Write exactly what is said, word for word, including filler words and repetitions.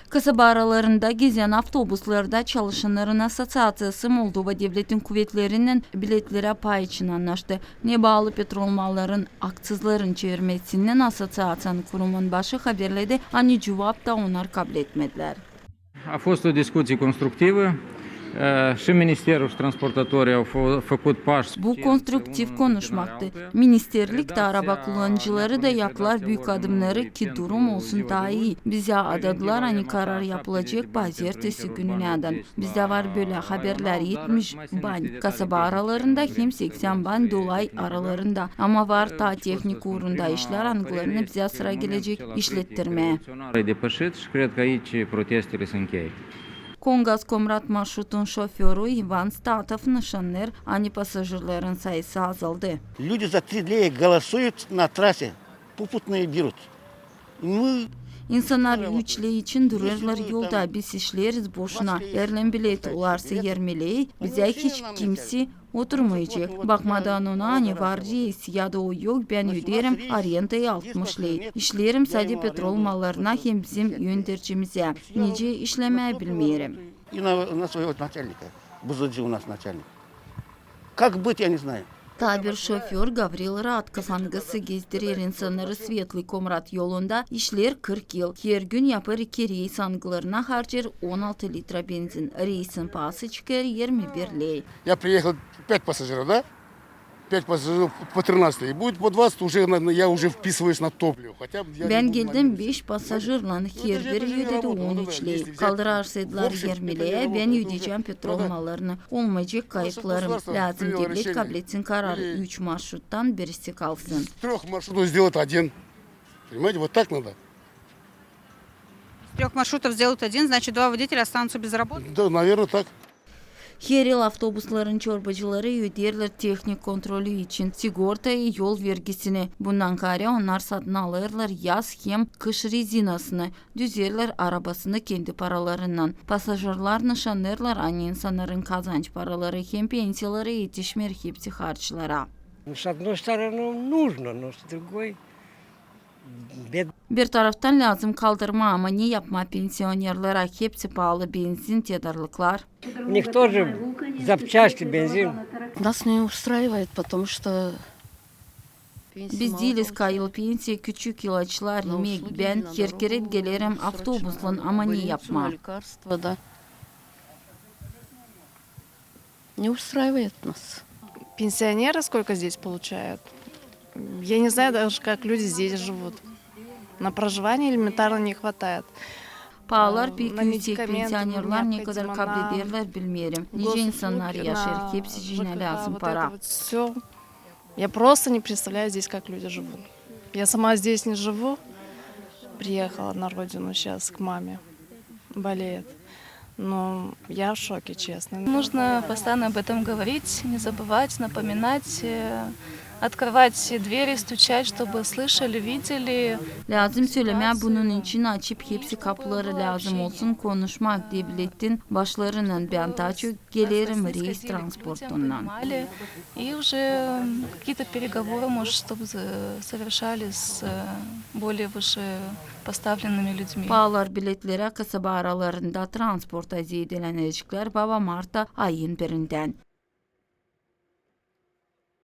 Kasaba aralarında gezän avtobuslarda çalışannarın asosiaţiyası Moldova devletin kuvetlerinnän biletlerä pay için annaştı. Ne baalı petrol malların akţizların çevirmesinnän asosiaţiyanın kurumun başı haberledi, ani cuvap da onnar kabletmedilär. A fost o discuții constructive, e, și Ministerul și transportatorii au fă-, făcut pași. Bu konstruktiv konuşmaktı. Ministerlik da, araba kullanıcıları da yaptılar büük adımnarı, ki durum olsun taa ii. Bizä adadılar, ani karar yapılacek pazertesi gününädän. Bizdä var bölä haberlär, etmiş bani kasaba aralarında hem seksän bani dolay aralarında. Ama var taa tehnik uurunda işlär, angılarını bizä sıra gelecek işlettirmää. Depășit și cred că aici protestele se încheie. Kongaz-Komrat marşrutun şoförü İvan Statov nışannêêr, ani pasajirlerin sayısı azaldı. Люди за три лея голосуют на трассе, попутные берут. İnsannar üç ley için durêrlar yolda, biz işleeriz boşuna. Eer län bilet olarsa irmi ley, bizä hiç kimsey oturmayacek. Bakmadan ona, ani var reys ya da o yok, bän ödeerim arendayı altmış ley. İşleerim sade petrol mallarına hem bizim öndercimizä. Nicä işlemää bilmeerim. И на, на своего начальника. Бузыджи у нас начальник. Как быть, я не знаю. Taa bir şoför Gavril Ratkov, angısı gezdirer insannarı Svetlıy Komrat yolunda, işleer kırk yıl. Her gün yapêr iki reys, angılarına harcêêr on altı litra benzin. Reysin paası çıkêr irmi bir ley. Я приехал, пять пассажиров, да? Пять пассажиров по тринадцать. И будет по двадцать, уже на, на, я уже вписываюсь на топливо. Хотя бы я не буду маленько. Bän geldim beş pasajirlan, herbir ödedi on üç ley. Kaldırarsaydılar irmi leyä, bän ödeyecäm petrol mallarını. Olmayacek kayıplarım. Lääzım devlet kabletsin karar, üç marşruttan birisi kalsın. С трёх маршрутов сделать один. Понимаете, вот так надо. С трёх маршрутов сделают один, значит, два водителя останутся без работы? Да, наверное, так. Her yıl avtobusların çorbacıları öderlär tehnik kontrolü için sigortayı, yol vergisini. Bundan kaarä onnar satın alêrlar yaz hem kış rezinasını, düzerlär arabasını kendi paralarınnan. Pasajirlar nışannêêrlar, ani insannarın kazanç paraları hem pensiyaları etişmeer hepsi harçlara. Ну, с одной стороны, нужно, но с другой, бед- Bir taraftan lääzım kaldırmaa, ama ne yapmaa, pensionerlerä hepsi paalı, benzin, tedarlıklar. У них тоже запчасти, бензин. Нас не устраивает, потому что Biz diiliz, ka yıl pensiya, küçük ilaçlar, imäk. Bän herkerä gelerim avtobuslan, ama ne yapmaa? Не устраивает нас. Пенсионеры сколько здесь получают? Я не знаю даже, как люди здесь живут. На проживание элементарно не хватает. Paalar pek üüsek, pensionerlär ne kadar kablederlär, bilmeerim. Nicä insannar yaşêêr, hepsicinä lääzım para. Я просто не представляю здесь, как люди живут. Я сама здесь не живу. Приехала на родину сейчас к маме. Болеет. Но я в шоке, честно. Нужно постоянно об этом говорить, не забывать, напоминать, э, открывать двери, стучать, чтобы слышали, видели. Lääzım sölemää, bunun için açıp hepsi kapuları, lääzım olsun konuşmak devletin başlarınnan. Bän taa çok gelerim reys transportunnan. И уже какие-то переговоры, может, чтобы совершались с, э, более вышепоставленными людьми. Paalar biletlerä kasaba aralarında transporta zeedelänecklär baba marta ayın birindän.